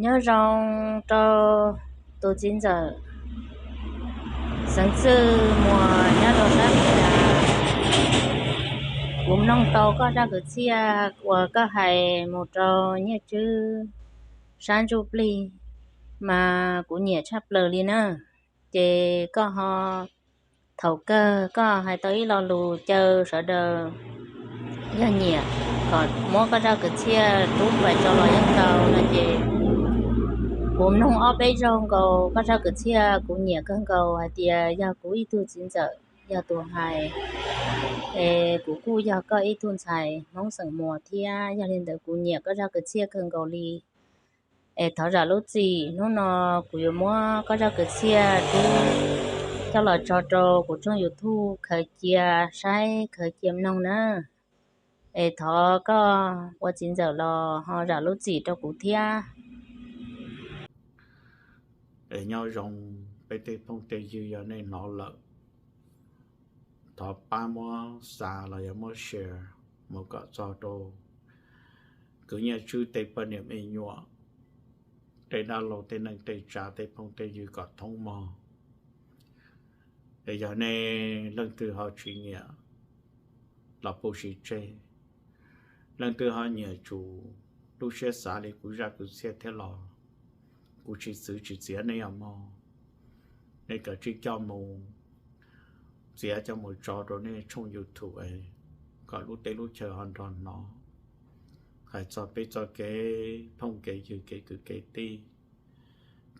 Nyob zoo rau tus txiv ntxawm xeev txwj muag nyob rau sab Meskas. Kuv mloog tau koj zaj kwv txhiaj uas koj hais mus rau Nyiaj Tswb sab ntsuj plig, mas kuv nyiam tshaj plaws li na. Ces koj ho, thaum kawg koj hais tau ib lo lus caw sawv daws yog nyiam kom muab koj zaj kwv txhiaj rub pais tso los yeej tau no ces kuv mloog ob peb zaug nkaus koj zaj kwv txhiaj kuv nyiam kawg nkaus hais tias yog kuv ib tug txiv ntxawm yog tus hais, es kuv kuj yog koj ib tug ntxhais Hmoob xeem Muas thiab, yog li ntawd kuv nyiam koj zaj kwv txhiaj kawg nkaus li. Es thov zam lub txim, hnub no kuv yuav muab koj zaj kwv txhiaj rub coj los tso rau kuv tshooj YouTube khaws cia saib khaws cia mloog na. Es thov koj ua txiv ntxawm los ho zam lub txim rau kuv thiab. Es nyob zoo peb tej phooj tej ywg, yog nej hnov lawm, thov pab muab xa los yog muab share mus kom txog rau kwv Nyiaj Tswb tej poj niam me nyuam, tej dab laug tej neej tej tsav tej phooj tej ywg kom thoob mog. Es yog nej leej twg ho tsis nyiam los pub siv tseg, leej twg ho nyiam tsum lub siab xav li kuv zaj kwv txhiaj thiab los kuv tsis txwv tsis txiav nej os mog. Nej kav tsij coj mus txiav coj mus tso rau nej tshooj YouTube es kom lub teb lub chaw ho nrog hnov hais txog peb txoj kev phooj kev ywg kev kwv kev tij,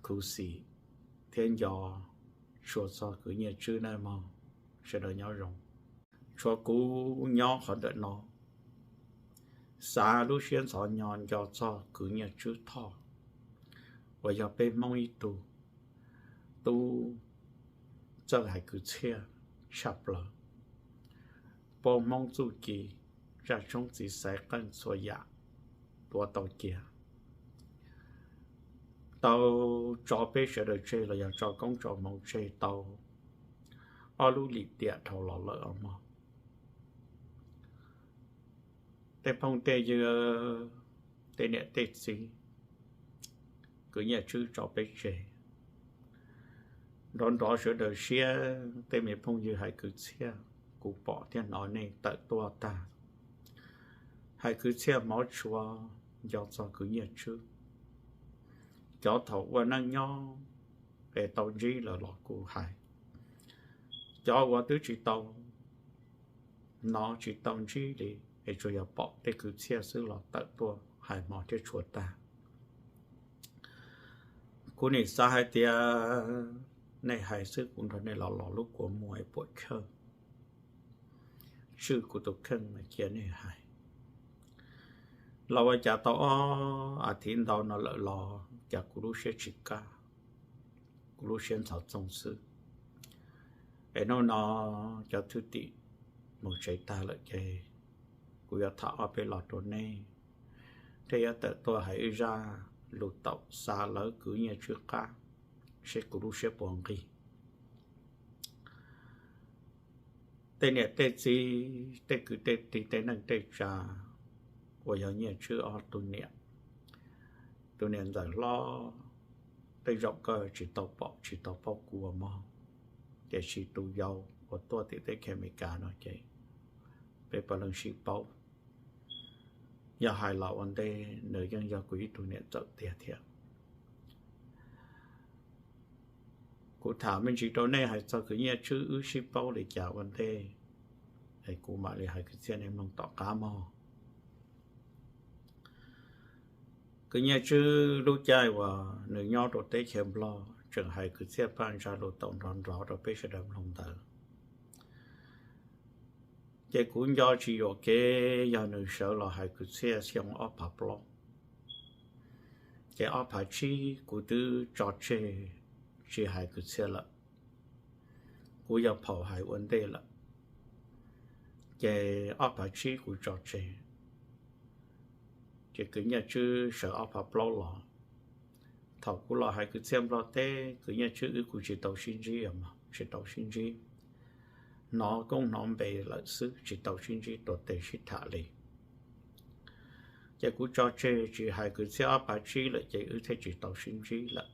khuv xim thiab nco tshua txog kwv Nyiaj Tswb na mog. Sawv daws nyob zoo. Tshuav kuv nyob qhov ntawm no, xav lub siab ntxhov nyo nco txog kwv Nyiaj Tswb Thoj uas yog peb Hmoob ib tug tub txawj hais kwv txhiaj tshaj plaws, paub Hmoob txuj ci, zaj tshoob txiv xaiv qeej txhua yam tuav tau cia, tau tso peb sawv daws tseg los yog tso koob tso hmoov tseg tau ob lub lim tiam dhau los lawm os mog. Tej phooj tej ywg, tej niam tej txiv, kwv Nyiaj Tswb tso peb tseg, nrov nrov sawv daws siab tej me phooj ywg hais kwv txhiaj, kuv pom thiab hnov nej tawm tuaj tag, hais kwv txhiaj hmov tshua nco txog kwv Nyiaj Tswb. Cov thaum ua neej nyob es tau ntsib lawm los kuv hais, cov uas twb tsis tau hnov tsis tau ntsib li es tsuas yog pom tej kwv txhiaj xwb los tawm tuaj hais hmo thiab tshua tag. Kuv nim xav hais tias nej hais xwb kuv nrog nej los los lub kua muag es puam chawj, tswj kuv tus kheej mas cia nej hais. Los ua cas tau ob as thiv ntau no lawm los cas kuv lub siab tsis kaj, kuv lub siab ntxhov txoog xwb. Es hnub no cov thwj tim mus tsev tag lawm ces kuv yuav tham ob peb los rau nej, thiab yuav tawm tuaj hais ib zaj lus taum xa lawv kwv Nyiaj Tswb qab, seb kuv lub siab puas nqig. Tej niam tej txiv, tej kwv tej tij, tej neej tej tsav uas yog Nyiaj Tswb ob tug niam, tus niam ntxawm hlob, tej zaum koj tsis tau pom tsis tau paub kuv ua mog, tiam sis tus yau uas tuaj tim teb chaws Amelikas no ces peb puav leej sib paub. Yog hais los ua ntej nws yeej yog kuv ib tug niam txawm tiag thiab. Kuv tham me ntsis rau nej hais txog kwv Nyiaj Tswb wb sib paub li cas ua ntej, es kuv mam li hais kwv txhiaj nej mloog tom qab mog. Kwv Nyiaj Tswb lub caij uas nws nyob rau teb chaws Nplog tseem hais kwv txhiaj paj ntsa lus taum nrov nrov rau peb sawv daws mloog ntawd, ces kuv nco tsis yuam kev yog nws sawv los hais kwv txhiaj xyoo ob phav plaub, ces ob phav tsib kuv twb tso tseg tsis hais kwv txhiaj lawm. Kuv yog phaum hais ua ntej lawm, ces ob phav tsib kuv tso tseg, ces kwv Nyiaj Tswb sawv ob phav plaub los. Thaum kuv los hais kwv txhiaj Nplog teb, kwv Nyiaj Tswb wb kuj tsis tau sib ntsib, tsis tau sib ntsib, hnov koob hnov npe lawm xwb tsis tau sib ntsib tuav tes sib tham li. Ces kuv tso tseg tsis hais kwv txhiaj ob phav tsib lawm ces wb thiaj tsis tau sib ntsib lawm.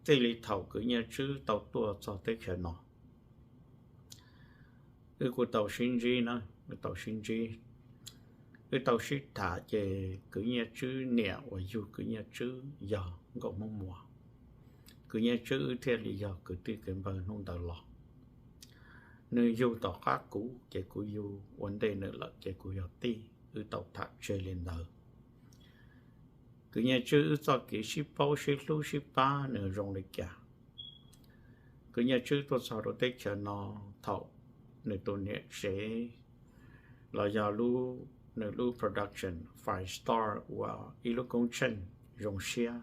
Txij li thaum kwv Nyiaj Tswb tau tuaj txog teb chaws no, wb kuj tau sib ntsib na, wb tau sib ntsib, wb tau sib tham ces kwv Nyiaj Tswb niam uas yug kwv Nyiaj Tswb yog nkauj Hmoob Muas. Kwv Nyiaj Tswb wb thiaj li yog kwv tij kwv npawg hnub ntawd los. Nws yug tom qab kuv ces kuv yug ua ntej nws lawm ces kuv yog tij, wb tau tham tseg li ntawd. Kwv Nyiaj Tswb wb txoj kev sib paub sib hlub sib pab nws zoo li cas? Kwv Nyiaj Tswb tuaj txog rau teb chaws no thaum nws tus niam tsev los yog nws lub production Five Star ua ib lub koob tsheej zoo siab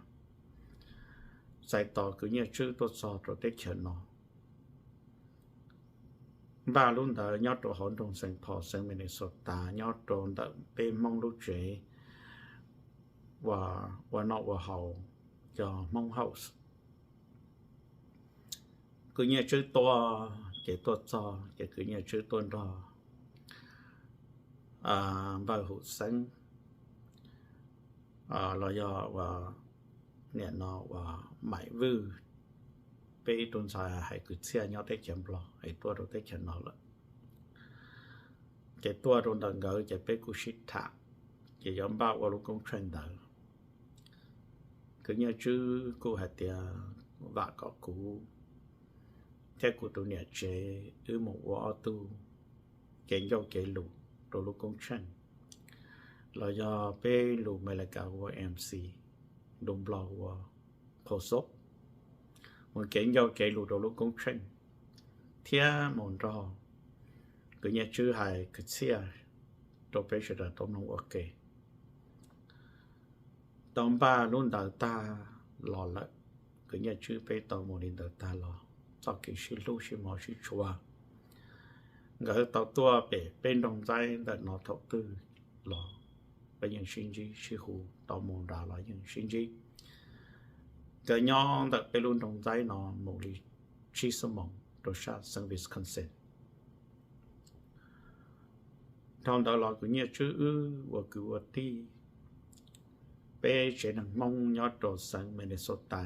txais tos kwv Nyiaj Tswb tuaj txog rau teb chaws no. Npaj lub ntawd nyob rau hauv nroog Saint Paul xeev Minnesota nyob rau ntawm peb Hmoob lub tsev ua noj ua haus, cov Hmoob House. Kwv Nyiaj Tswb tuaj ces tuaj txog ces kwv Nyiaj Tswb tuaj nrog npawg Hum Xeeb los yog ua niam no ua Maim Vwj, peb ib tug ntxhais hais kwv txhiaj nyob teb chaws Nplog es tuaj rau teb chaws no lawm. Ces tuaj rau ntawm nkawd ces peb kuj sib tham, ces yuav npaj ua lub koob tsheej ntawd. Kwv Nyiaj Tswb kuj hais tias vam kom kuv thiab kuv tus niam tsev wb mus ua ob tug kev ncauj kev lus rau lub koob tsheej, los yog peb lus Amelikas ua MC, lus Nplog ua qhov xub, mus kev ncauj kev lus rau lub koob tsheej thiab mus nrog kwv Nyiaj Tswb hais kwv txhiaj rau peb sawv daws tau mloog ua ke. Tau npaj lub ntawd tag los lawm, kwv Nyiaj Tswb peb tau mus li ntawd tag los, txoj kev sib hlub sib hmov sib tshua, nkawd tau tuaj pem peb nroog Ntxaib ntawm no thaum twg los peb yeej sib ntsib, sib hu, tau mus nrad los yeej sib ntsib. Nkawd nyob ntawm peb lub nroog Ntxaib no mus li tsib xuab moos rau sab xeev Wisconsin. Dhau ntawd los kwv Nyiaj Tswb wb ua kwv ua tij, peb tsev neeg Hmoob nyob rau xeev Minnesota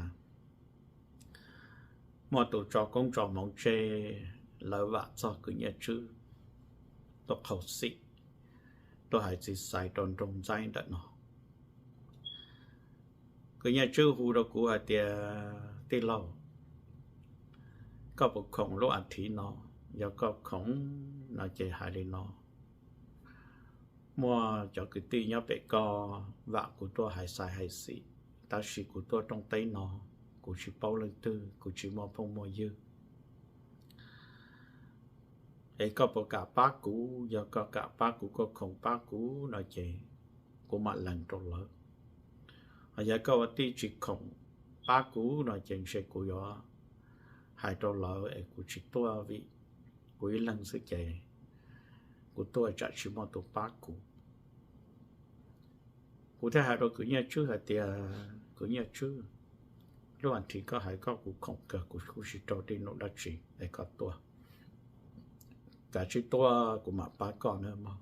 muaj tus tso koob tso hmoov tseg, lawv vam txog kwv Nyiaj Tswb tuaj qhau xim, tuaj hais txiv xaiv rau nroog Ntxaib ntawm no. Kwv Nyiaj Tswb hu rau kuv hais tias, tij laug, koj puas khoom lub a thiv no? Yog koj khoom no ces hais li no, muaj cov kwv tij nyob pem koj vam kuv tuaj hais xaiv hais xim, tab sis kuv tuaj rooj teb no, kuv tsis paub leej twg, kuv tsis muaj phooj muaj ywg. Es koj puas kam pab kuv? Yog koj kam pab kuv, koj khoom pab kuv no ces kuv mam lees rau lawv. Yog koj ua tij tsis khoom pab kuv no ces ntshe kuv yuav hais rau lawv es kuv tsis tuaj, vim kuv ib leeg xwb ces kuv tuaj tsam tsis muaj tus pab kuv. Kuv thiaj hais rau kwv Nyiaj Tswb hais tias, kwv Nyiaj Tswb, lub a thiv koj hais koj kuv khoom kawg, kuv kuj tsis raug dej num dab tsi es koj tuaj, kav tsij tuaj kuv mam pab koj nawb mog.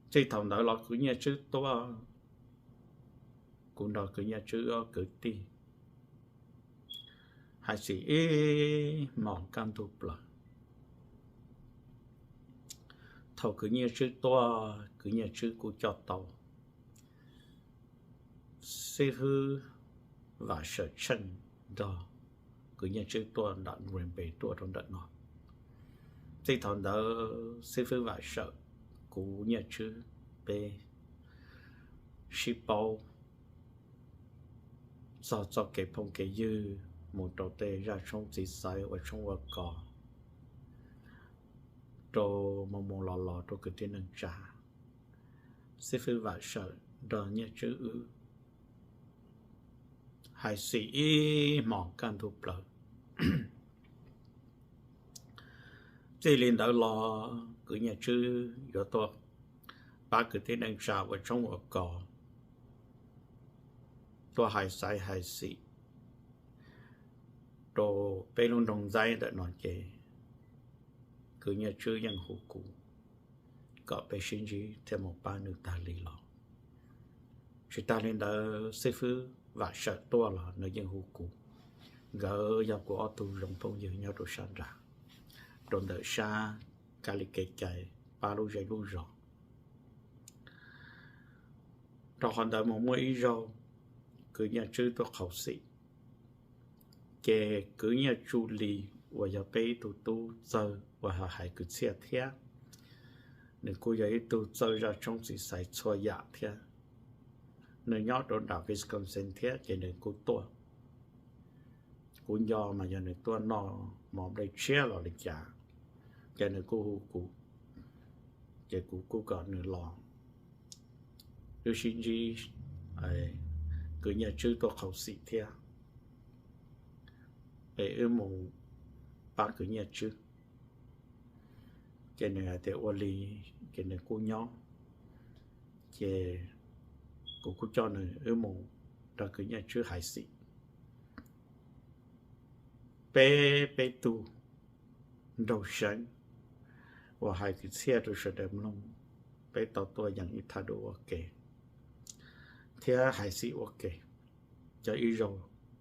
Txij thaum ntawd los kwv Nyiaj Tswb tuaj, kuv nrog kwv Nyiaj Tswb ob kwv tij hais xim ib hmos kaj ntug plaws. Thaum kwv Nyiaj Tswb tuaj, kwv Nyiaj Tswb kuj coj tau xib hwb Vam Sawm Tsheej nrog kwv Nyiaj Tswb tuaj nram Green Bay tuaj rau ntawm no. Txij thaum ntawd xib hwb Vam Sawm, kuv Nyiaj Tswb peb sib paub txog txoj kev phooj kev ywg mus rau tej zaj tshoob txiv xaiv ua tshoob ua kos, rau mus mus los los rau kwv tij neej tsa. Xib hwb Vam Sawm nrog Nyiaj Tswb wb hais xim ib hmos kaj ntug plaws. Txij li ntawd los kwv Nyiaj Tswb yuav tuaj pab kwv tij neej tsa ua tshoob ua kos, tuaj hais xaiv hais xim rau peb lub nroog Ntxaib ntawm no ces kwv Nyiaj Tswb yeej hu kuv, kom peb sib ntsib thiab mus pab nws tag li los. Tsis tas li ntawd xib fwb Vam Sawm tuaj los nws yeej hu kuv. Nkawd yog kuv ob tug zoo phooj ywg nyob rau sab nrad, rau ntawm sab kab li kev cai pab lub zej lub zos. Rau qhov ntawd mus muaj ib zaug kwv Nyiaj Tswb tuaj qhauv xim, ces kwv Nyiaj Tsu Lis uas yog peb ib tug tub txawg uas hais kwv txhiaj thiab, nws kuj yog ib tug txawj zaj tshoob txiv xaiv txhua yam thiab. Nws nyob rau nram Wisconsin thiab ces nws kuj tuaj. Kuv nco mas yog nws tuaj noj mov nplej tshiab los li cas, ces nws kuj hu kuv, ces kuv kuj kom nws los wb sib ntsib, kwv Nyiaj Tswb tuaj qhauv xim thiab, es wb mus pab kwv Nyiaj Tswb. Ces nws hais tias ua li, ces nws kuj nyob, ces kuv kuj coj nws wb mus nrog kwv Nyiaj Tswb hais xim. Peb, peb tug nraug seev uas hais kwv txhiaj rau sawv daws mloog, peb tau tuaj yeem ib thaj dua ua ke thiab hais xim ua ke, yog ib zaug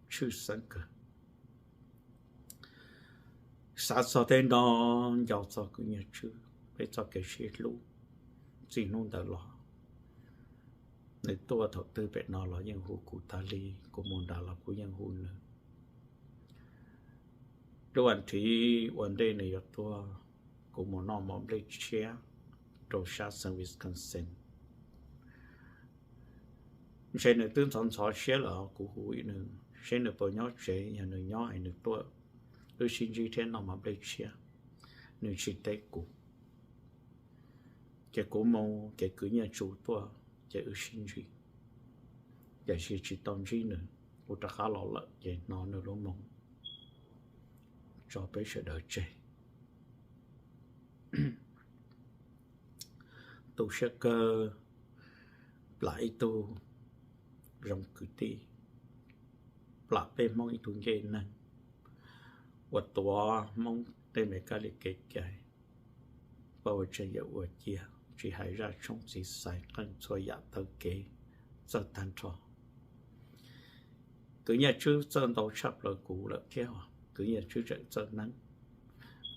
tshwj xeeb kawg. Xav txog tej no, nco txog kwv Nyiaj Tswb, peb txoj kev sib hlub txij hnub ntawd los, nws tuaj thaum twg pem no los yeej hu kuv tag li, kuv mus nrad los kuv yeej hu nws. Lub as thiv ua ntej nws yuav tuaj, kuv mus noj mov nplej tshiab rau sab xeev Wisconsin. Ntshe nws twb ntxhov ntxhov siab lawm, kuv hu nws seb nws puas nyob tsev, yog nws nyob es nws tuaj wb sib ntsib thiab noj mov nplej tshiab. Nws tsis teb kuv, ces kuv mus ces kwv Nyiaj Tsu tuaj ces wb sib ntsib, tiam sis tsis tau ntsib nws, kuv rov qab los lawm ces hnov nws lub moo tso peb sawv daws tseg. Tu siab kawg, plam ib tug zoo kwv tij, plam peb Hmoob ib tug ncej neeg uas tuav Hmoob tej me kab li kev cai, pab ua tseem yam ua cia, tsis hais zaj tshoob txiv xaiv qeej txhua yam taw kev txawj tag nrho. Kwv Nyiaj Tswb txawj ntau tshaj plaws kuv lawm thiab, kwv Nyiaj Tswb tseem txawj neeb,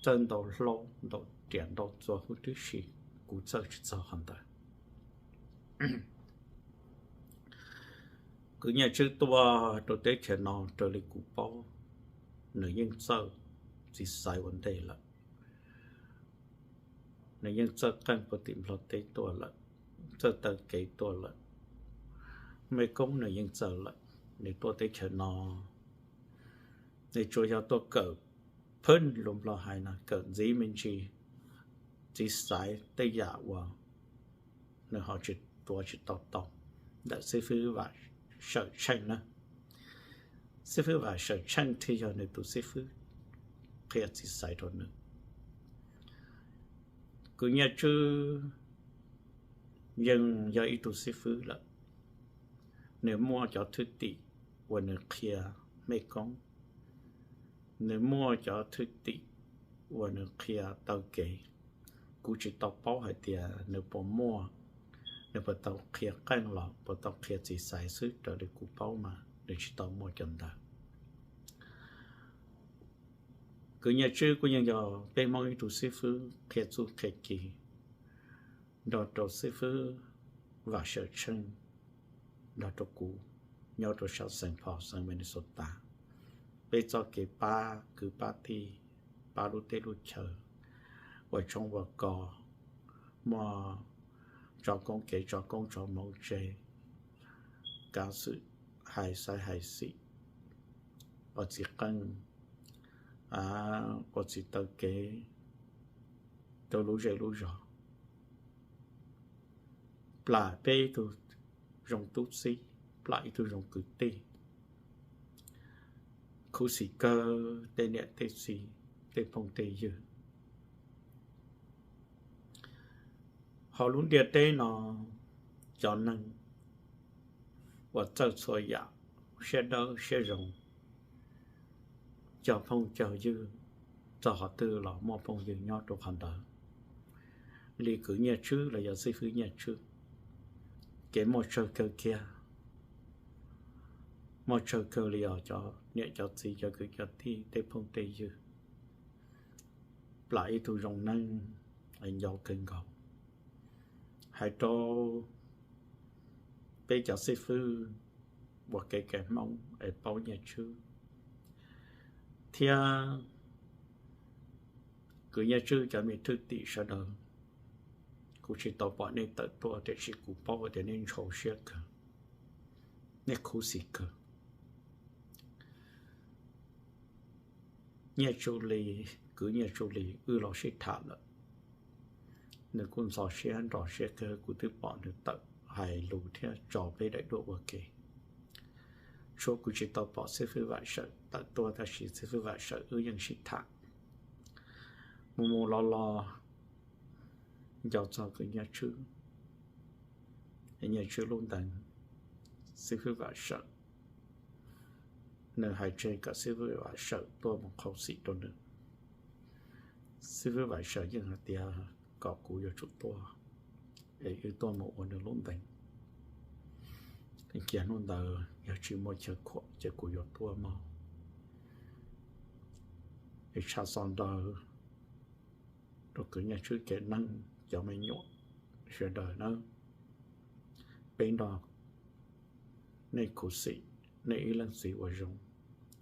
txawj ntau hlau ntau riam ntau txuas huv tib si, kuv txawj tsis txog qhov ntawd. Kwv Nyiaj Tswb tuaj rau teb chaws no raws li kuv paub, nws yeej txawj txiv xaiv ua ntej lawm. Nws yeej txawj qeej puag tim Nplog teb tuaj lawm, txawj taw kev tuaj lawm, mej koob nws yeej txawj lawm. Nws tuaj teb chaws no, nws tsuas yog tuaj kawm phwj lus Nplog hais no, kawm ntxiv me ntsis txiv xaiv tej yam uas nws ho tsis tuav tsis tau tau ntawm xib fwb Vam Sawm Tsheej na. Xib fwb Vam Sawm Tsheej thiaj yog nws tus xib fwb qhia txiv xaiv rau nws. Kwv Nyiaj Tswb yeej yog ib tug xib fwb lawm, nws muaj cov thwj tim uas nws qhia mej koob, nws muaj cov thwj tim uas nws qhia taw kev. Kuv tsis tau paub hais tias nws puas muaj, nws puas tau qhia qeej los puas tau qhia txiv xaiv xwb, raws li kuv paub mas nws tsis tau muaj cov ntawd. Kwv Nyiaj Tswb kuj yeej yog peb Hmoob ib tug xib fwb qhia txuj qhia ci nrog rau xib fwb Vam Sawm Tsheej nrog rau kuv nyob rau sab Saint Paul xeev Minnesota. Peb txoj kev pab kwv pab tij, pab lub teb lub chaw, ua tshoob ua kos, muaj tso koob kev tso koob tso hmoov tseg, kav xwm hais xaiv hais xim, ua txiv qeej, ua txiv taw kev rau lub zej lub zog, plam peb ib tug zoo tub txib, plam ib tug zoo kwv tij, khuv xim kawg tej niam tej txiv, tej phooj tej ywg. Hauv lub ntiaj teb no, cov neeg uas txawj txhua yam, siab dawb siab zoo, cog phooj cog ywg, txog qhov twg los muaj phooj ywg nyob rau qhov ntawd. li kwv Nyiaj Tswb los yog xib fwb Nyiaj Tswb, kev muaj tsawg kawg kiag, muaj tsawg kawg li os cov niam cov txiv cov kwv cov tij tej phooj tej ywg, plam ib tug zoo neeg nco kawg nkaus. Hais rau peb cov xib fwb ua kev cai Hmoob es paub Nyiaj Tswb thiab kwv Nyiaj Tswb cov me thwj tim sawv daws, kuv tsis tau pom nej tawm tuaj tiam sis kuv paub tias nej ntshau siab kawg, nej khuv xim kawg. Nyiaj Tswb li, kwv Nyiaj Tswb li wb los sib tham lawm, nws kuj ntxhov siab nrov siab kawg, kuv twb pom nws tawm hais lus thiab tso peb daim duab ua ke. Tshuav kuv tsis tau pom xib fwb Vam Sawm tawm tuaj tab sis xib fwb Vam Sawm wb yeej sib tham mus mus los los nco txog kwv Nyiaj Tswb, Nyiaj Tswb lub ntees, xib fwb Vam Sawm, nws hais tseg kom xib fwb Vam Sawm tuaj mus qhau xim rau nws. Xib fwb Vam Sawm yeej hais tias kom kuv yuav tsum tuaj, es wb tuaj mus ua nws lub ntees. Cia hnub ntawd yog tsis muaj chaw khuam ces kuv yuav tuaj mog. Es tshaj xov nraws rau kwv Nyiaj Tswb kev neej cov me nyuam sawv daws nawb. Peb nrog nej khuv xim, nej ib leej txiv uas zoo,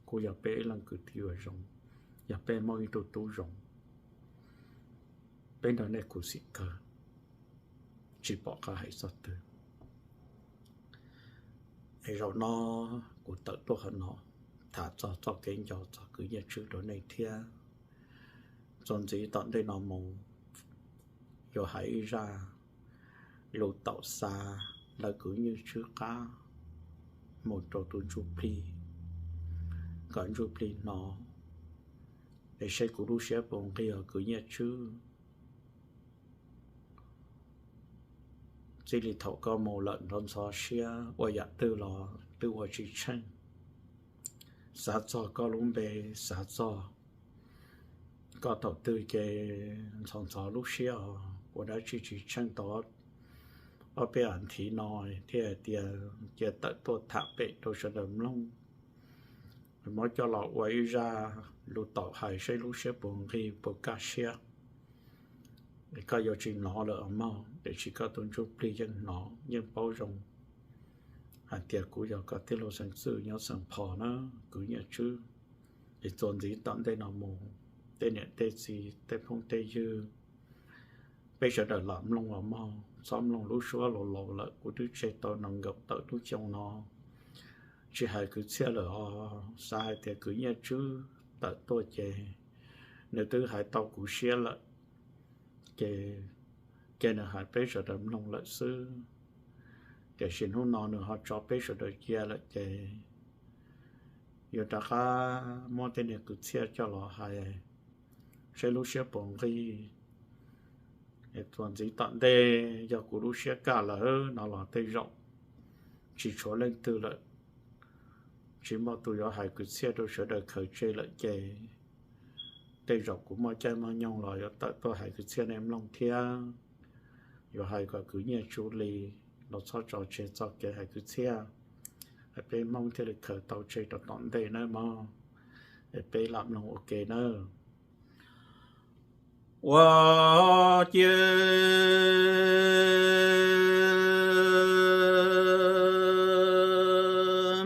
kuj yog peb ib leej kwv tij uas zoo, yog peb muaj ib tug tub zoo, peb nrog nej khuv xim kawg, tsis pom qab hais txog twg. Es zaum no kuv tawm tuaj qhov no tham txog txoj kev nco txog kwv Nyiaj Tswb rau nej thiab. Txuas ntxiv tom ntej no mus yuav hais ib zaj lus taum xa lawv kwv Nyiaj Tswb qab mus rau tus ntsuj plig, kom ntsuj plig hnov, es seb kuv lub siab puas nqig os kwv Nyiaj Tswb. Txij li thaum koj mus lawm nrov ntxhov siab ua yam twg los twb ua tsis tsheej. Xav txog koj lub npe, xav txog koj thaum twg ces ntxhov ntxhov lub siab os, ua dab tsi tsis tsheej tau ob peb as thiv no thiaj hais tias cia tawm tuaj tham pem rau sawv daws mloog. Muab coj los ua ib zaj lus taum hais seb lub siab puas nqig puas kaj siab. Koj yuav tsis hnov lawm os mog, tiam sis koj tus ntsuj plig yeej hnov yeej paub zoo hais tias kuv yog koj tij laug Xeev Txwj nyob Xeem Phos na, kwv Nyiaj Tswb. Es txuas ntxiv tom ntej no mus, tej niam tej txiv tej phooj tej ywg, peb sawv daws lam mloog los mog, txhob mloog lub suab laus laus lawm, kuv twb tseg tau nees nkaum tawm lub xyoo no tsis hais kwv Txhiaj lawm os. Xav hais tias kwv Nyiaj Tswb tawm tuaj ces nws twb hais tau kuv siab lawm, ces cia nws hais peb sawv daws mloog lawm xwb. Tiam sis hnub no nws ho tso peb sawv daws cia lawm ces yuav rov qab muab tej niag kwv Txhiaj coj los hais seb lub siab puas nqig. Txuas ntxiv tom ntej yog kuv lub siab kaj lawm no los tej zaum tsis tshuav leej twg lawm, tsis muaj tus yuav hais kwv Txhiaj rau sawv daws khaws tseg lawm ces tej zaum kuv muaj caij muaj nyoog los yuav tawm tuaj hais kwv Txhiaj nej mloog thiab. Yuav hais kom kwv Nyiaj Tswb li los txhob tso tseg txoj kev hais kwv Txhiaj, peb Hmoob thiaj li khaws tau tseg rau tom ntej nawb mog. Es peb lam mloog ua ke nawb. Ua ciav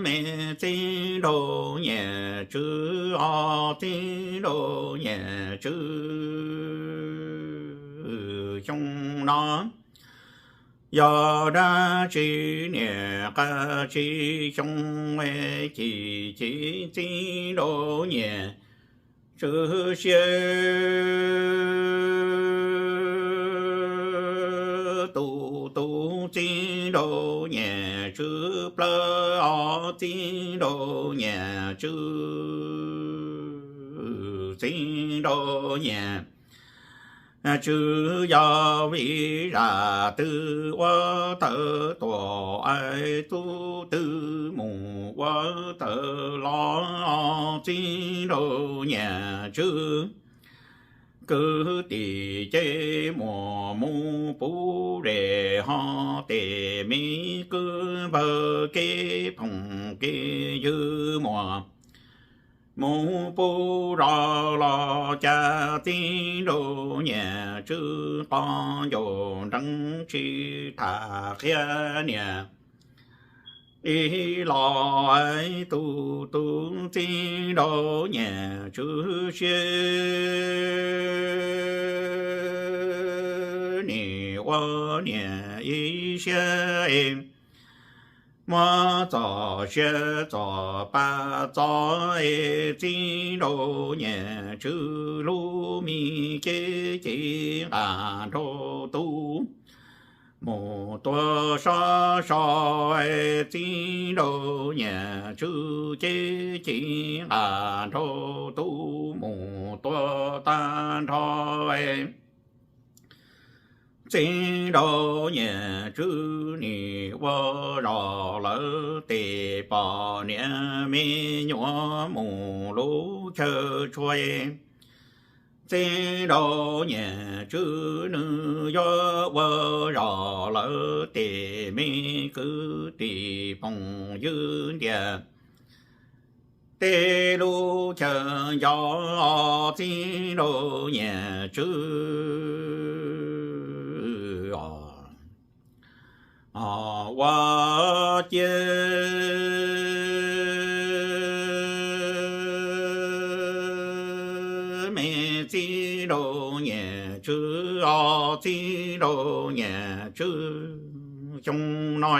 me txiv nraug Nyiaj Tswb os, txiv nraug Nyiaj Tswb, xyoo no yog dab tsi niam qab tsis xyoo, ci ci txiv nraug Nyiaj Tswb siab, tus tus txiv nraug Nyiaj Tswb plawv os, txiv nraug Nyiaj Tswb, txiv nraug Nyiaj Tswb yog vim zaj twg ua tawm tuaj, es txuj twg mus ua tawm los, txiv nraug Nyiaj Tswb, kwv tij ces muaj mus pub zes ho tej me kwv npawg kev phooj kev ywg muaj mus pub zos los cas txiv nraug Nyiaj Tswb qhov ncauj nrees tsis tham qhia niam ib los tus tus txiv nraug Nyiaj Tswb siab nim ua niam ib siab es muab txoj sia txoj pa txo es txiv nraug Nyiaj Tswb lub me cev ci nqa nraug tus mus tua sov so es txiv nraug Nyiaj Tswb cev ci nqa nraug tus mus tua tag nrho es txiv nraug Nyiaj Tswb nim ua zos lawv tej poj niam me nyuam mus lub chaw tshua. Txiv nraug Nyiaj Tswb nws yuav ua zos lawv tej me kwv tij phooj ywg ntiaj teb lub chaw nco txiv nraug Nyiaj Tswb os. Ua cia me txiv nraug Nyiaj Tswb os, txiv nraug Nyiaj Tswb xyoo no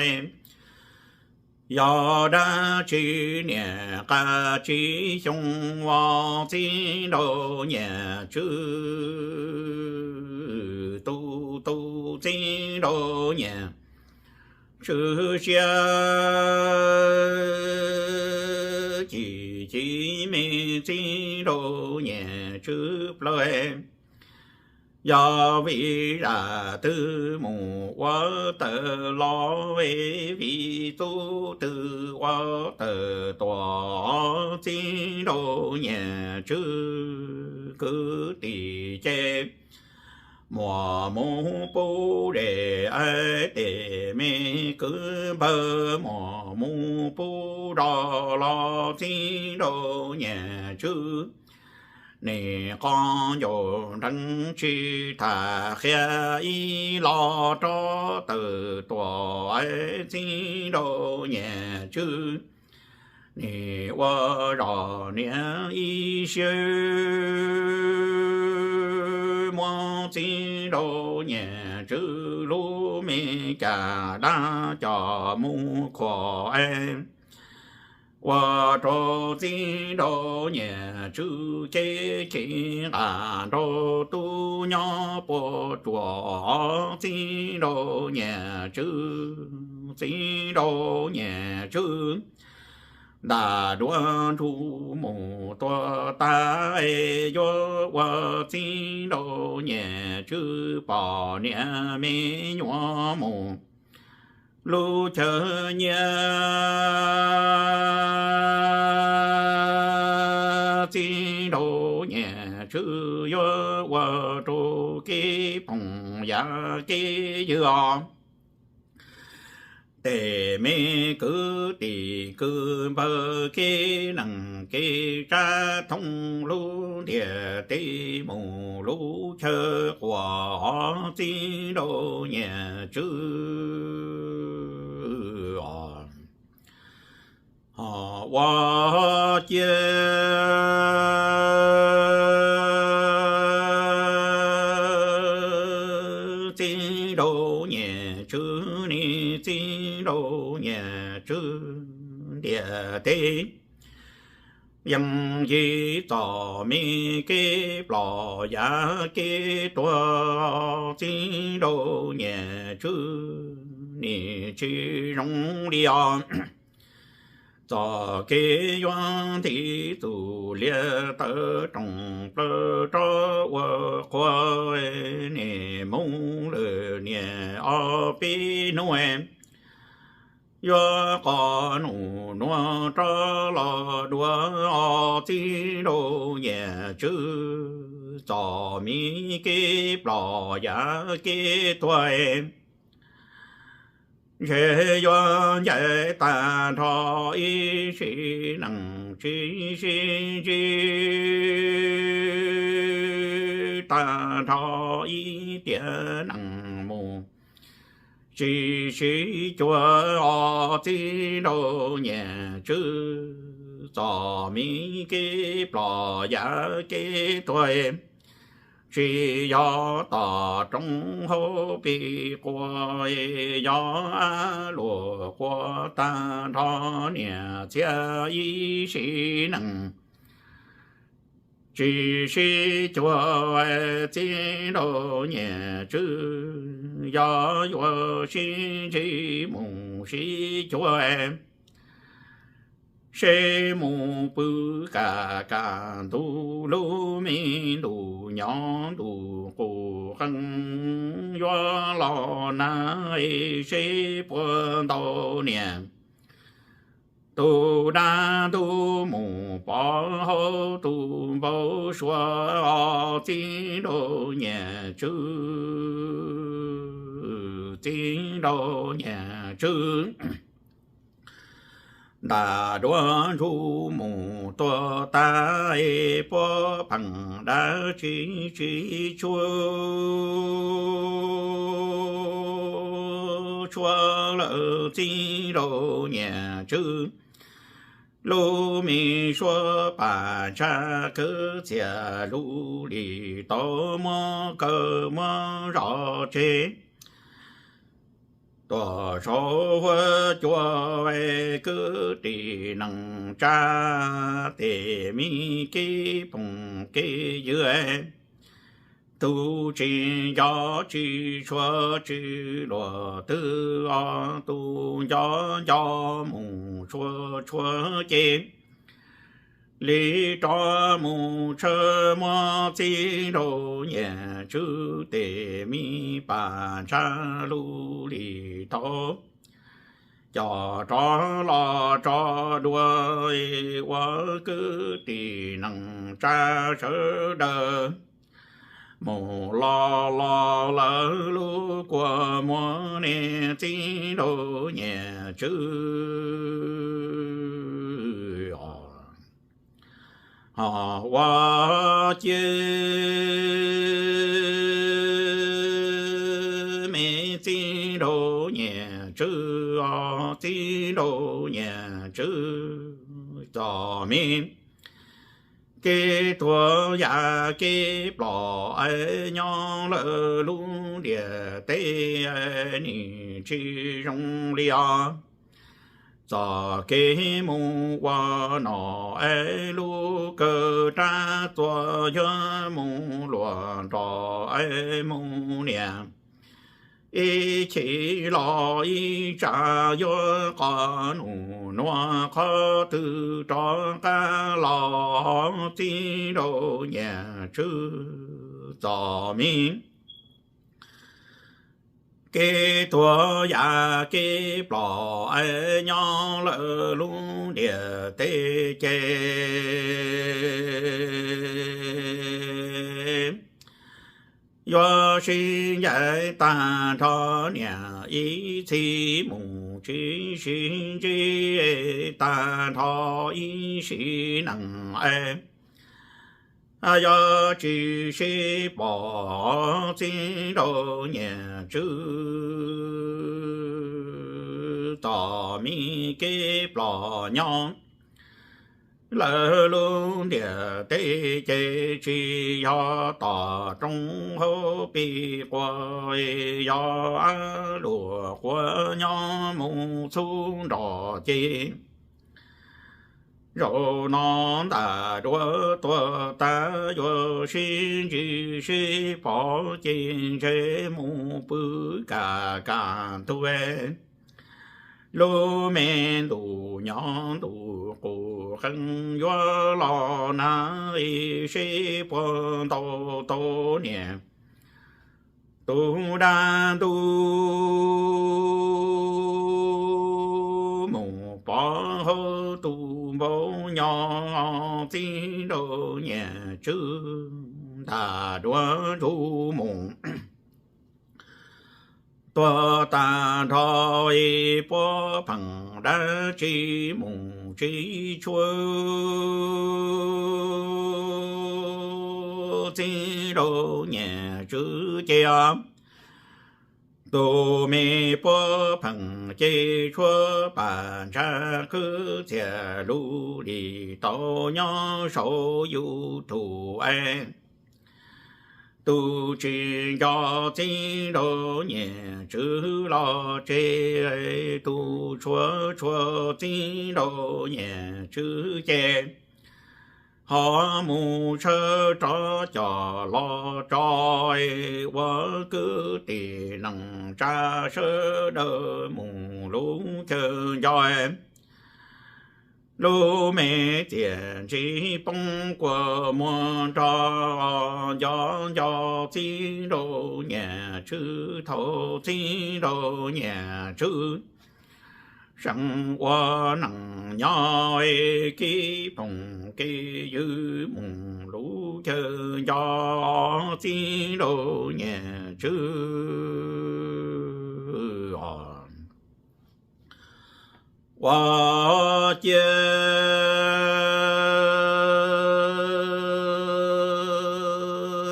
yog dab tsi niam qab tsib xyoo os, txiv nraug Nyiaj Tswb tus tus txiv nraug Nyiaj Tswb siab ci ci me txiv nraug Nyiaj Tswb plaws. Yog vim zaj twg mus ua tawm los, vim txuj twg ua tawm tuaj, txiv nraug Nyiaj Tswb kwv tij ces muaj mus pub zes es tej me kwv npawg muaj mus pub zos los txiv nraug Nyiaj Tswb nim qhov ncauj nrees tsis tham qhia ib los rov tawm tuaj es txiv nraug Nyiaj Tswb nim ua zos niam ib siab muab txiv nraug Nyiaj Tswb lub me cas dab coj mus khuam es ua rau txiv nraug Nyiaj Tswb cev ci nqa nraug tus nyob puag tsuas, txiv nraug Nyiaj Tswb, txiv nraug Nyiaj Tswb ntaj duav ntsuj mus tua tag es yuav ua txiv nraug Nyiaj Tswb poj niam me nyuam mus lub chaw nyiaj. Txiv nraug Nyiaj Tswb yuav ua rau kev phooj ywg kev ywg os. Tej me kwv tij kwv npawg kev neej kev tsav thoob lub ntiaj teb mus lub chaw quas, txiv nraug Nyiaj Tswb os. Ho ua cia txiv nraug Nyiaj Tswb ne, txiv nraug Nyiaj Tswb ntiaj teb yeej yim txoj me kev ploj yam kev tuag, txiv nraug Nyiaj Tswb nim tsis zoo li os. Txoj kev yuav nti txuj liaj tawm rooj plaws rov ua qhua, nim mus lawm niam ob peb hnub yuav qhov nus nuav rov los dua, txiv nraug Nyiaj Tswb txom me kev plom yav kev tuag, ntshe yuav ncaim tag nrho ib sim neej tsis sib ntsib, tag nrho ib tiam neej mus tsis sib cuag os txiv nraug niam tswv. Txom me kev plom yav kev tuag, tsis yog tom roob hauv pes quas, yog luag quas tag nrho niam txiv ib sim neej tsis sib cuag txiv nraug niam tswv. Yog yuav sib ntsib mus sib cuag, seb mus pw kam kam ntuj lub me ntuj nyob ntuj qus qees yuav los nag, seb puas ntau niam tus dab ntub mus pov hauv tus npau suav os txiv nraug niam tswv, txiv nraug niam tswv. Ntam duav ntsuj mus tuag tag, puab pheej dab tsi tsis tshua, tshua lawm txiv nraug niam tswv. Lub me suab pam tshaj kwv txhiaj lub lim tau muab kaw muab zov tseg. Tuaj saum huab cua kwv tij neej tsa, tej me kev phooj kev ywg, tus tsis nco tsis tshua tsis luag twg os, tus nco nco mus tshua tshua ces li rov mus tshawb muab txiv nraug niam tswv. Tej me pam tshaj lub lim tau coj rov los tso dua ua kwv tij neej tsa sawv daws mus los los lawm lub kua muag ne txiv nraug niam tswv. Ho ua ciav me txiv nraug niam tswv os, txiv nraug niam tswv, txom me kev tuag yam kev plom es nyob lawm lub ntiaj teb nim tsis zoo li os. Txoj kev mus ua nom es lub kawg rab txuas yuav mus luag nrog es mus niam, ib chim los ib tsam yuav qhov nus nuav qhov twg rov qab los txiv nraug niam tswv. Txom me kev tuag yam kev plom es nyob lawm lub ntiaj teb ces yuav sib ncaim tag nrho niam ib txhis mus tsis sib ntsib tag nrho ib sim neej es yog tsis sib pom txiv nraug niam tswv. Txom me kev plom nyob lawm lub ntiaj teb ces tsis yog tom roob hauv pes quas, yog luag quas nyob mus txhub nrog ces zaum no ntam duav tuag tag yuav sib ntsib sib pom ces ntshe mus pw kam kam ntug lub me ntuj nyob ntuj qus qees yuav los nag seb puas ntau tau niam tus dab ntub mus pov hauv tus npau nyob txiv nraug niam tswv. ntag dua ntuj mus. Tuag tag nrho puab pheej dab tsi mus tsis tshua txij rau niam tswv ces tus me puab pheej ces tshuab pam ntsaj qwb txias lub lim tau nyob saum YouTube es tus tsis nco txij rau niam tswv los tseg, tus tshua tshua txij rau niam tswv ces ho mus sawv rov coj los tso ua kwv tij neej tsa sawv daws mus lub chaw nco lub me txiaj ntsig poob kua muag nrog nco nco txij rau niam tswv thaum txij rau niam tswv seem ua neej nyob kev phooj kev ywg mus lub chaw nco txij rau niam tswv os. Ua ciav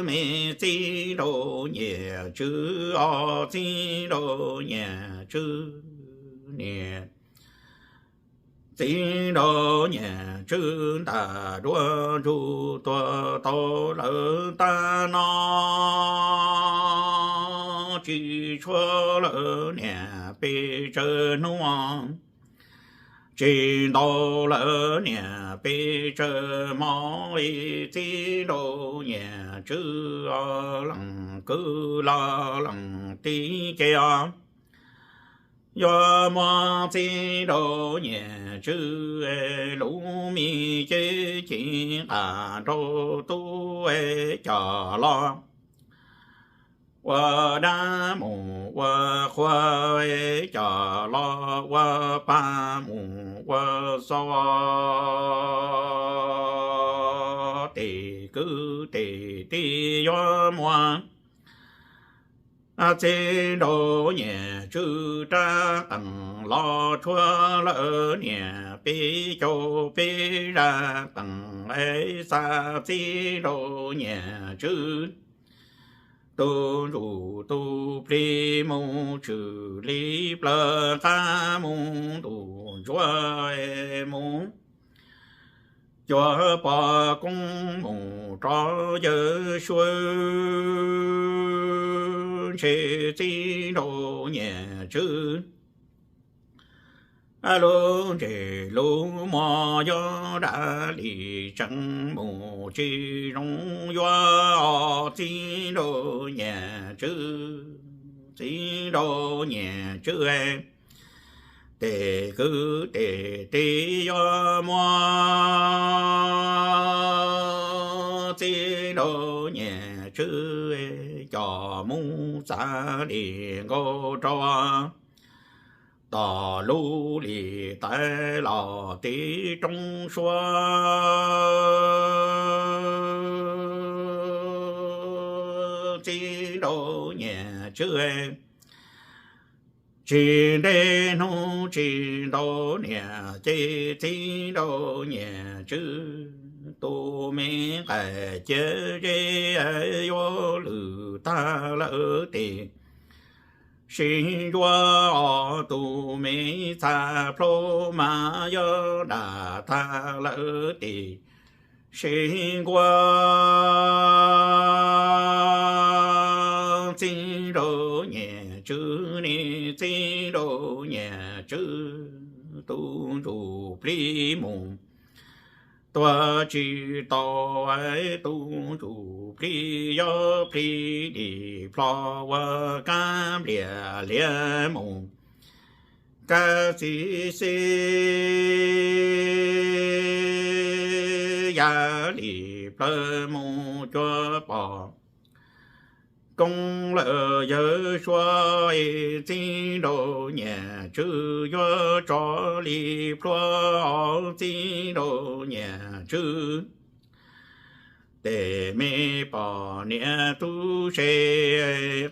me txij rau niam tswv os, txij rau niam tswv niam txij rau niam tswv ntag dua ntuj tuag tau lawm tag no tsis tshua lawm niam peb tsawg hnub tsis ntau lawm niam peb tsawg hmo txij rau niam tswv leej kwv los leej tij ces yuav muab txij rau niam tswv lub me cev ci nqa rau tub coj los ua dab mus ua qhua, coj los ua pab mus ua xov, tej kwv tej tij yuav muab txij rau niam tswv rab qeej los tshuav lawm niam peb caug peb zaj qeej es xa txij rau niam tswv. Tus ntsuj tus plig mus tshwm li plaws qab mus ntuj ntsuag mus cuag poj koob mus rov yawg suav ntshe txij rau niam tswv lub ntsej lub muag yuav dam li tseem mus tsis zoo yuav txij rau niam tswv, txij rau niam tswv. Tej kwv tej tij yuav muab txij rau niam tswv coj mus txav li nkaus rau tom lub lim tais los tim roob suab txij rau niam tswv. Tsis ntev hnub tsis ntau niam ces txij rau niam tswv tus me nqaij ciav zeb yuav lwj tag lawm tim sib ntsuav os, tus me txha plhu mas yuav dam tag lawm tim sib nkuaj txij rau niam tswv ne, txij rau niam tswv tus ntsuj plig mus tuag tsis tau, tus ntsuj plig yuav plig dim plho ua kab npliam liab mus kab xib xib ya li plaws mus cuag poj koob lawm yawg suav txij rau niam tswv yuav tso li plhuav txij rau niam tswv. Tes me poj niam tub se,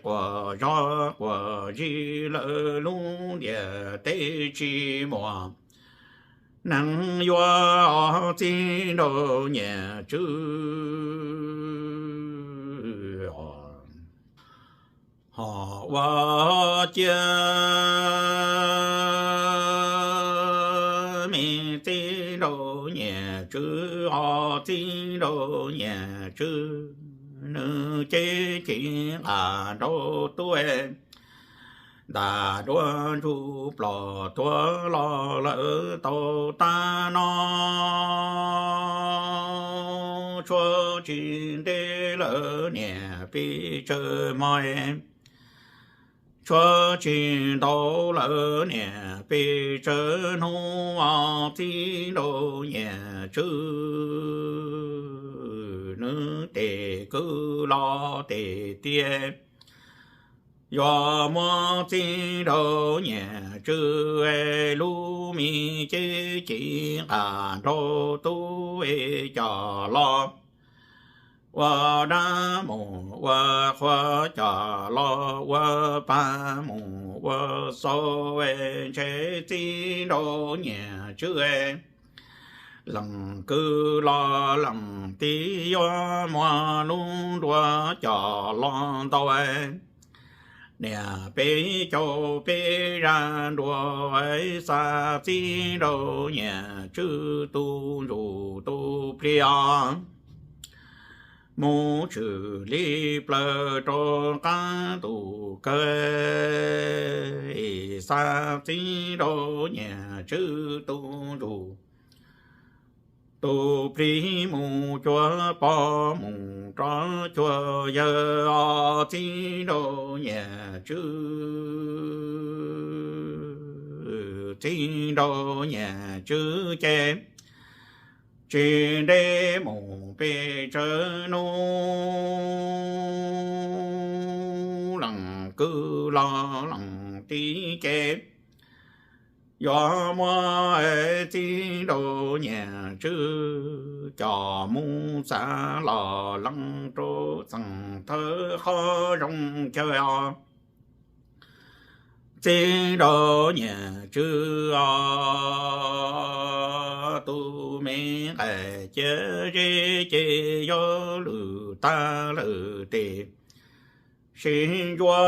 quas zog quas zig lawv lub ntiaj teb tsis muaj neeg yuav txij nraug Nyiaj Tswb. Ho ua ciav me txij nraug Nyiaj Tswb, ho txij nraug Nyiaj Tswb nws cev ci nqa nraug tub, nta duab ntsuj plig tuag los lawm tau tag no. Tshuav tsis ntev lawm niam pib tsawv hmo, tshuav tsis ntau lawm niam pib tsawv hnub, txij nraug Nyiaj Tswb nws tes kwv los tes tiav yuav muab txij nraug Nyiaj Tswb lub me cev ci nqa nraug tub coj los ua dab mus ua qhua, coj los ua pag mus ua xau, ntshe txij nraug Nyiaj Tswb leej kwv los leej tij yuav muab lub nruas coj los ntaus. Niam peb caug peb zaj nruas, xa txij nraug Nyiaj Tswb tus ntsuj tus plig os, mus tshwm li plaws rau qab tus kawg, xa txij nraug Nyiaj Tswb tus ntsuj tus plig mus cuag pog mus rov cuag yawg os, txij nraug Nyiaj Tswb, txij nraug Nyiaj Tswb ces tsis ntev mus peb tsawv hnub, leej kwv los leej tij ces yuav muab txij nraug Nyiaj Tswb coj mus xav los lees rau txeeg thawj qhov zoo chaw os, txij nraug Nyiaj Tswb os, tus me nqaij ciaj zeb ces yuav lwj tag lawm tes sib ntsuas,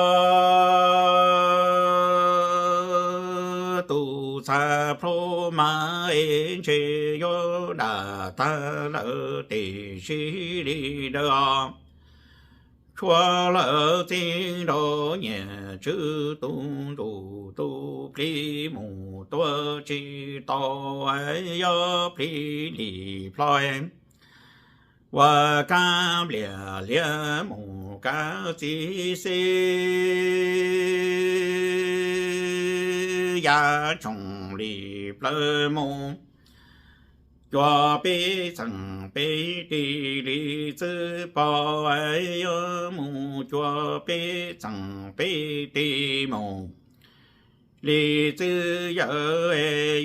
tus txha plhu mas es ntshe yuav dam tag lawm tes sib li daws os. Tshuav lawm txij nraug Nyiaj Tswb tus ntsuj tus plig mus tuaj tsis tau, yog plig li plho ua kab nplias liab mus kab txi xi, yav tshooj li plawv mus cuag peb txheej peb tis li txwv pog, yuav mus cuag peb txheej peb tis mus li txwv yawm,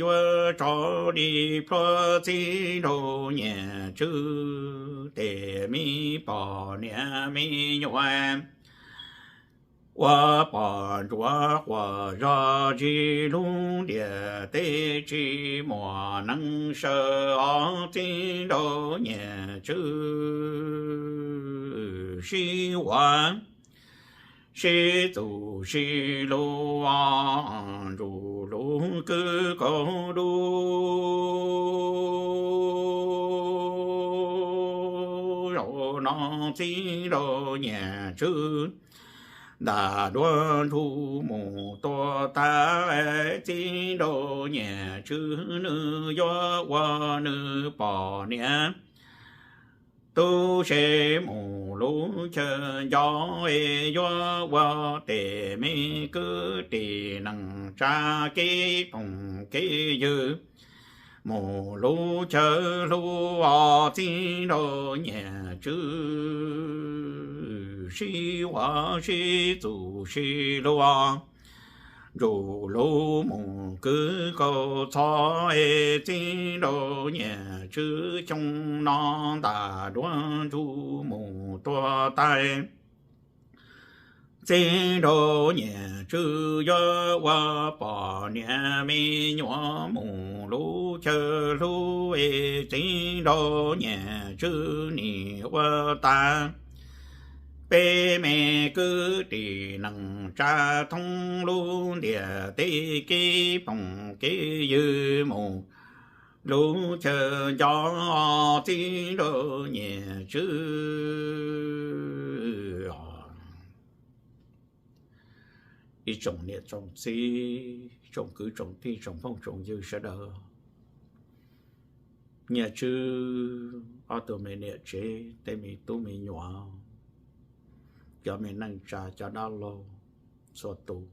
yuav tso li plhuav txij nraug Nyiaj Tswb tes me poj niam me nyuam ua pog ntsuav quas zog zig lub ntiaj teb tsis muaj neeg sawv os, txij nraug Nyiaj Tswb sib ua sib txuj sib lug, ntsuj lug kwv kaug dub. Zaum no txij nraug Nyiaj Tswb nta duab ntsuj mus tua tag, txij nraug Nyiaj Tswb nws yuav ua nws poj niam tub se mus lub chaw nco, yuav ua tes me kwv tij neej tsa kev phooj kev ywg mus lub chaw hlub os, txij nraug Nyiaj Tswb sib ua sib txuj sib lug os. Ntsuj lug mus kwv kaus txhob es txij nraug niam tswb xyoo no ntas duab ntsuj mus tuag tas. Txij nraug niam tswb yuav ua pom niam me nyuam mus lub chaw hlub es txij nraug niam tswb nim ua tas. Peb me kwv tij neej tsa thoob lub ntiaj teb kev phooj kev ywg mus lub chaw nco txij nraug niam tswb. Ib tsoom niam tsoom txiv, tsoom kwv tsoom tij, tsoom phooj tsoom ywg sawv daws, Nyiaj Tswb ob tug me niam tsev, tej me tub me nyuam, cov me neej tsa, cov dab laug txhua tus,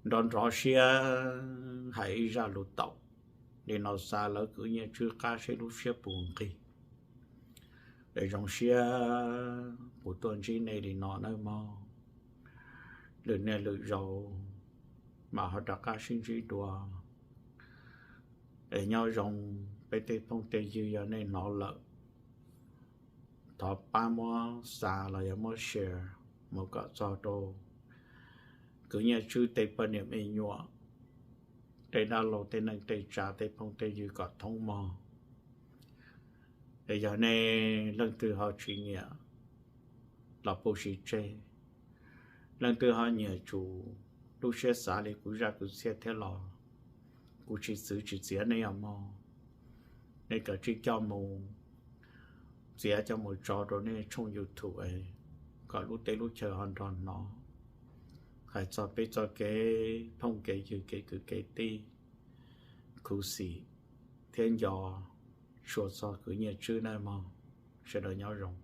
nrov nrov siab hais ib zaj lus taum li no xa lawv kwv Nyiaj Tswb qab seb lub siab puas nqig. Es zoo siab kuv tuaj ntsib nej li no nawb mog. Lwm niaj lwm zaus mas ho rov qab sib ntsib dua. Es nyob zoo peb tej phooj tej ywg, yog nej hnov lawm, thov pab muab xa los yog muab share mus kom txog rau kwv Nyiaj Tswb tej poj niam me nyuam, tej dab laug, tej neej tej tsa, tej phooj tej ywg kom thoob mog. Es yog nej leej twg ho tsis nyiam los pub siv tseg, leej twg ho nyiam tsum lub siab xav li kuv zaj kwv txhiaj thiab los kuv tsis txwv tsis txiav nej os mog. Nej kav tsij coj mus txiav coj mus tso rau nej tshooj YouTube kom lub teb lub chaw ho nrog hnov hais txog peb txoj kev phooj kev ywg, kev kwv kev tij, khuv xim thiab nco tshua txog kwv Nyiaj Tswb nawb mog. Sawv daws nyob zoo.